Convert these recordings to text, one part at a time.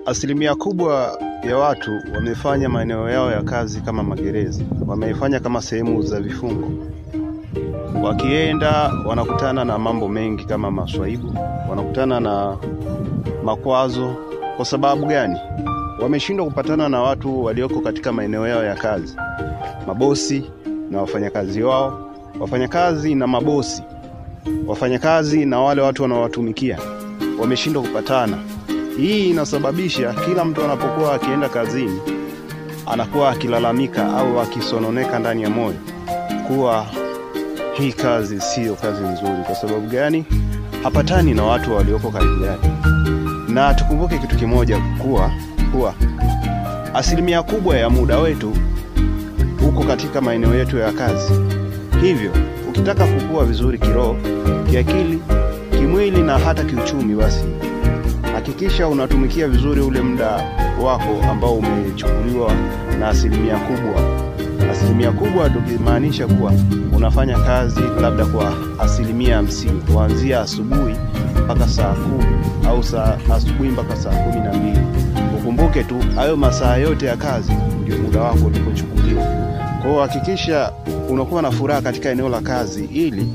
Asilimia kubwa ya watu wamefanya maeneo yao ya kazi kama magereza, wameifanya kama sehemu za vifungo. Wakienda wanakutana na mambo mengi kama maswaibu, wanakutana na makwazo. Kwa sababu gani? Wameshindwa kupatana na watu walioko katika maeneo yao ya kazi, mabosi na wafanyakazi wao, wafanyakazi na mabosi, wafanyakazi na wale watu wanaowatumikia, wameshindwa kupatana. Hii inasababisha kila mtu anapokuwa akienda kazini anakuwa akilalamika au akisononeka ndani ya moyo kuwa hii kazi sio kazi nzuri. Kwa sababu gani? Hapatani na watu walioko karibu yake. Na tukumbuke kitu kimoja kuwa asilimia kubwa ya muda wetu uko katika maeneo yetu ya kazi. Hivyo ukitaka kukua vizuri kiroho, kiakili, kimwili na hata kiuchumi, basi hakikisha unatumikia vizuri ule muda wako ambao umechukuliwa na asilimia kubwa. Asilimia kubwa tukimaanisha kuwa unafanya kazi labda kwa 50% kuanzia asubuhi mpaka saa 10 au saa asubuhi mpaka saa 12. Ukumbuke tu hayo masaa yote ya kazi ndio muda wako ulikochukuliwa. Kwa hiyo hakikisha unakuwa na furaha katika eneo la kazi ili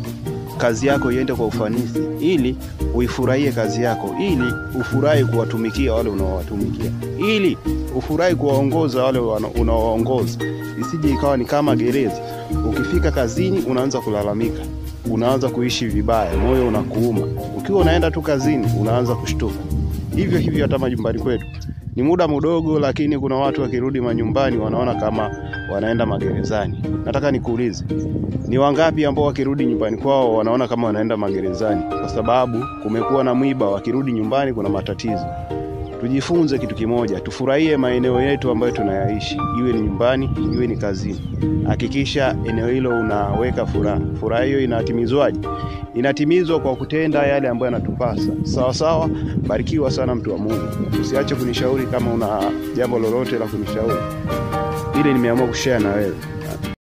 kazi yako iende kwa ufanisi, ili uifurahie kazi yako, ili ufurahi kuwatumikia wale unaowatumikia, ili ufurahi kuwaongoza wale unaowaongoza. Isije ikawa ni kama gereza. Ukifika kazini unaanza kulalamika, unaanza kuishi vibaya, moyo unakuuma. Ukiwa unaenda tu kazini unaanza kushtuka. Hivyo hivyo hata majumbani kwetu. Ni muda mdogo, lakini kuna watu wakirudi manyumbani wanaona kama wanaenda magerezani. Nataka nikuulize, ni wangapi ambao wakirudi nyumbani kwao wanaona kama wanaenda magerezani? Kwa sababu kumekuwa na mwiba, wakirudi nyumbani kuna matatizo. Tujifunze kitu kimoja, tufurahie maeneo yetu ambayo tunayaishi, iwe ni nyumbani, iwe ni kazini. Hakikisha eneo hilo unaweka furaha. Furaha hiyo inatimizwaje? Inatimizwa kwa kutenda yale ambayo yanatupasa. Sawa sawa. Barikiwa sana mtu wa Mungu. Usiache kunishauri kama una jambo lolote la kunishauri. Ile nimeamua kushare na wewe.